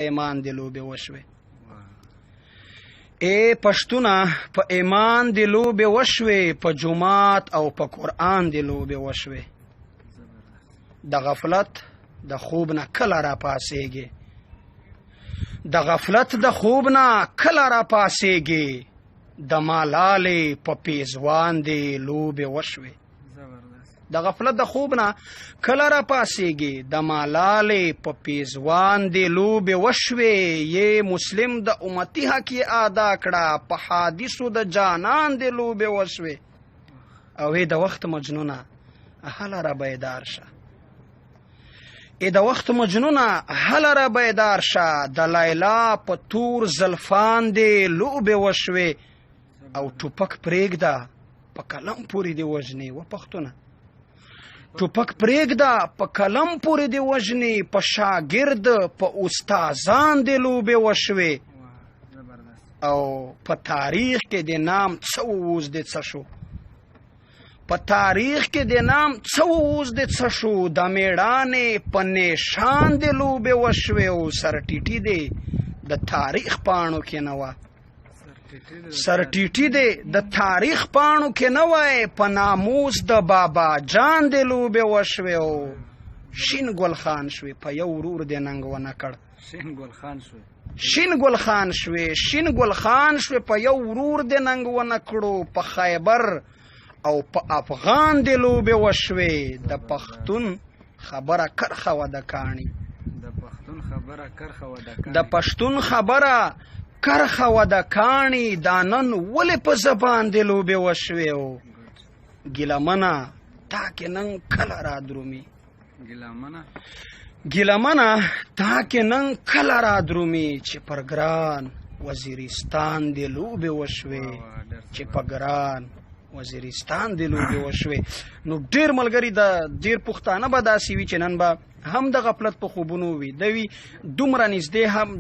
ایمان دی لوبې وشوې. اے پښتونه، په ایمان دی لوبې وشوې، په جماعت او په قرآن دی لوبې وشوې. د غفلت د خوب نه کله را پاسېږي، د غفلت د خوب نه کله را پاسېږي، د مالالې په پیزوان دی لوبې وشوې. د غفلت د خوب نه کله را پاسېږي، د مالالې په پیزوان دی لوبې وشوې. یې مسلم د امتی حق یې ادا کړه، په حادثو د جانان دی لوبې وشوې. او د وخت مجنونه هله را بیدار شه، ای د وخت مجنونه هله را بیدار شه، د لیلا په تور زلفان دی لوبې وشوې. او ټوپک پرېږده، په قلم پورې دی وژنې. و پښتونه، ټوپک پرېږده، په قلم پورې دی وژنې، په شاګرد په استادان دی لوبې وشوې. او په تاریخ کې د نام څه ووز د څه شو، په تاریخ کې د نام څه ووز د څه شو، د میړانې په نشان د لوبې وشوې. او سرټیټي دی د تاریخ پاڼو کې نه وه، سرټیټي دی د تاریخ پاڼو کې نه وای، په ناموس د بابا جان دی لوبې وشوې. او شین ګل خان شوې، په یو ورور دی ننګ ونه کړ. شین ګل خان شوې، شین ګل خان شوې، شین ګل خان شوې، په یو ورور دی ننګ ونه کړو، په خیبر او په افغان دی لوبې وشوې. د پښتون خبره کرخه وه د کاڼي، د پښتون خبره کرخه وه د کاڼي، د پښتون خبره کرخه وه د کاڼي، دا نن ولې په زبان دی لوبې وشوې. او ګیله منه تا کې نن کله را درومي، ګیله منه، ګیله منه تا کې نن کله را درومي، چې پر ګران وزیرستان دی لوبې وشوې، چې په ګران وزیرستان دی لوبې وشوې. نو ډیر ملګری د ډیر پښتانه به داسې وي چې نن به هم د غفلت په خوبونو وي دوی دومره نږدې هم